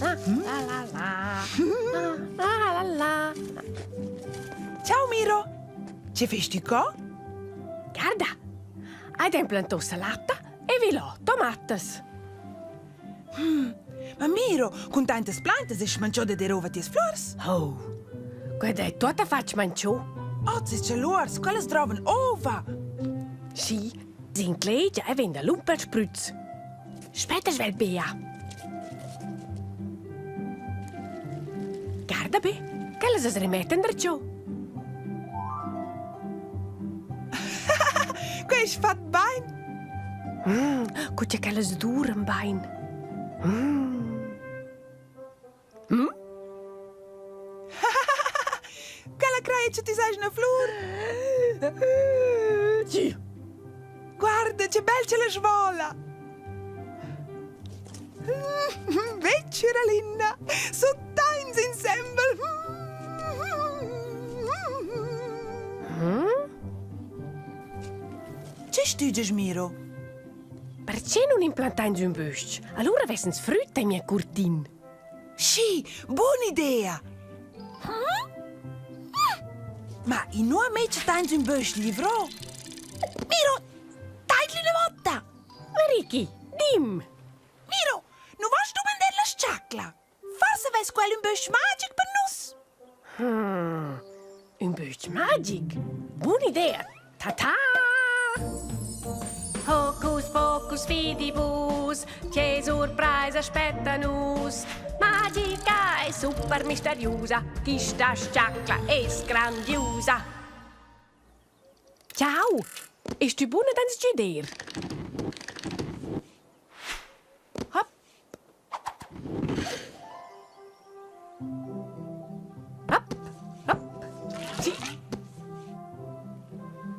La la la la. La la la. Ciao Miro! Che fais tu co? Guarda, hai da implantar salata e vilò tomatas. Ma Miro, cun tantas plantas es mangiò da derova tias flurs? Oh, quella è tutta fatg mangiò. Oz es chalurs, quellas drovan ova. Sì, s'inclegia e vegn da lumper sprüz. Spetta svelt, Bea. Guarda be, quellas as remettan darcheu. Quai es fat bain. Mm, cu cha quellas duran bain. Mm. Mm? Quella craja che ti seis una flur. Sì. Guarda, che bel che la svola. Vecera Linda, sottains insembel. Mm? Che stügias, Miro? Perche nun implantains ün büsch? Alura vessans frütta in mia curtin. Schi, bun'idea! Ma inua mezza ün bösch livrò? Miro, taidli üna vota! Ricky, dim! Miro, nu vost dumandar la s-chacla? Forsa vess quel ün bösch magic per nus? Hmm, ün bösch magic? Bun'idea! Ta-ta! Hocus pocus fidibus, che surpraisa spetta nus. Magica e super misteriusa, quista sciacla es grandiusa. Ciao! Es tü buna da'ns güder? Hop! Hop, hop. Sì.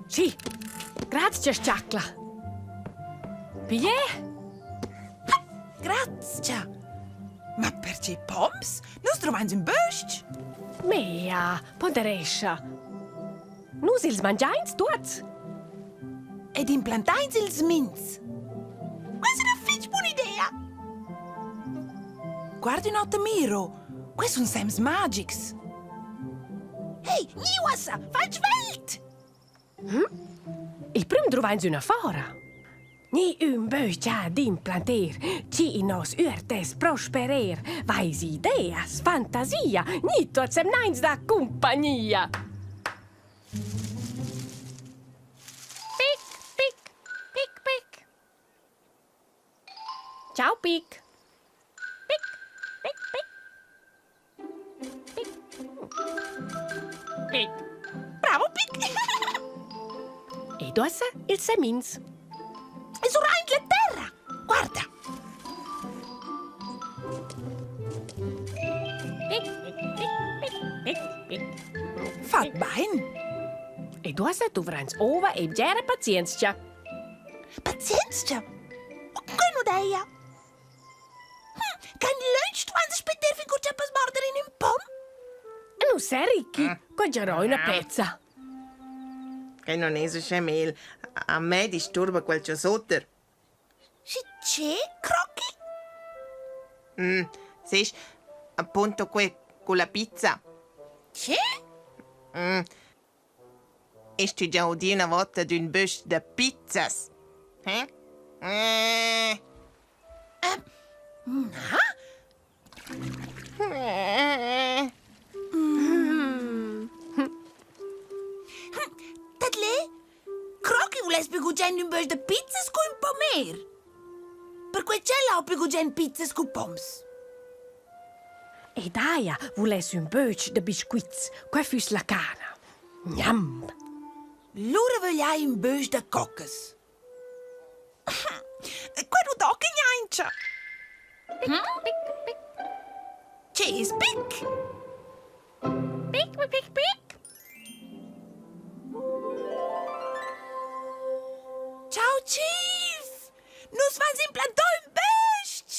Sì. Grazia, sciacla. Piglie? Grazia! Ma perche poms? Nus trovains ün bös-ch! Mea, ponderescha. Nus ils mangiains tuots. Ed implantains ils minz. Questa è una fich buna idea! Guarda ün ota Miro, quels sun sems magics. Hey, gni uossa, fai svelt! Hm? Il prüm druvains üna fora. Ni ün bös-cha d'implanter, chi in nos üert es prosperer, vais ideas, fantasia, ni tuots semnains da cumpagnia. Pic, pic, pic, pic. Ciao, Pic. Pic, pic, pic. Pic. Pic. Bravo, Pic! Ed uossa ils semins. Es ora in la terra! Guarda! Pic, pic, pic, pic, pic, pic. Fat bain! Ed uossa dovrans ova e bgera pazienzcha. Pazienzcha? Que nu daja! Hm, can lönch dvainta spetter fin cur cha poss morder in ün pom? Nu sai, Ricky, qua giarò üna pezza. Che non es uschè mel. A me disturba qualche oter. Schi che, Crocky? Mm, sest, appunto que con la pizza. Che? Mm. Est tü già udi üna vota d'ün bösch da pizzas? Eh? Eh. Na? Tadlè, Crocky vuless pü gugent ün bösch da pizzas cu ün pomer. Perquai ch'el ho pü gugent pizzas cu poms. E daja vuless ün bösch da biscuits, quai füss la cana. Gnam! Lura vögliai ün bösch da coccas. Quai nu do che gnanca. Pic, pic, pic. Che es pic? Pic, pic, pic. Ciao Chief! Nus vains implantà ün bös-ch!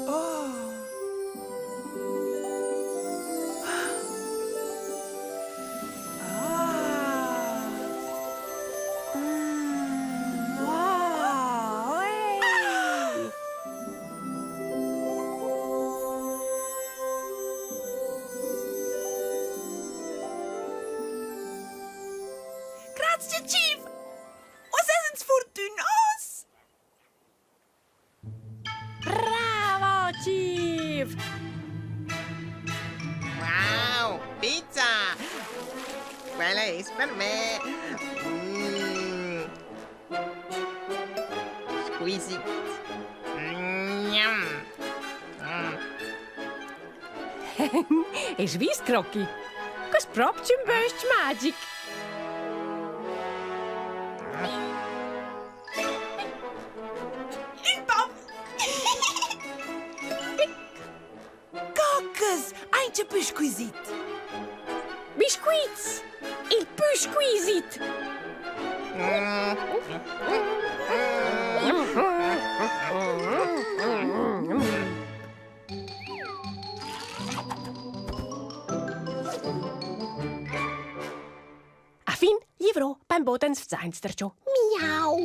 Oh. Ah. Grazcha, Chief! Uossa essans furtünos! Bravo, Chief! Wow, pizza! Quella es per me. Mm. Squisit. Mm. Mm. Hast vis, Crocchi? Que es propcha ün bös-ch magic. Ün pom! Coccas! Auncha pü squisit! Biscuits! Il pü squisit! A fin glivrò bainbod ans vzains darcho. Miau!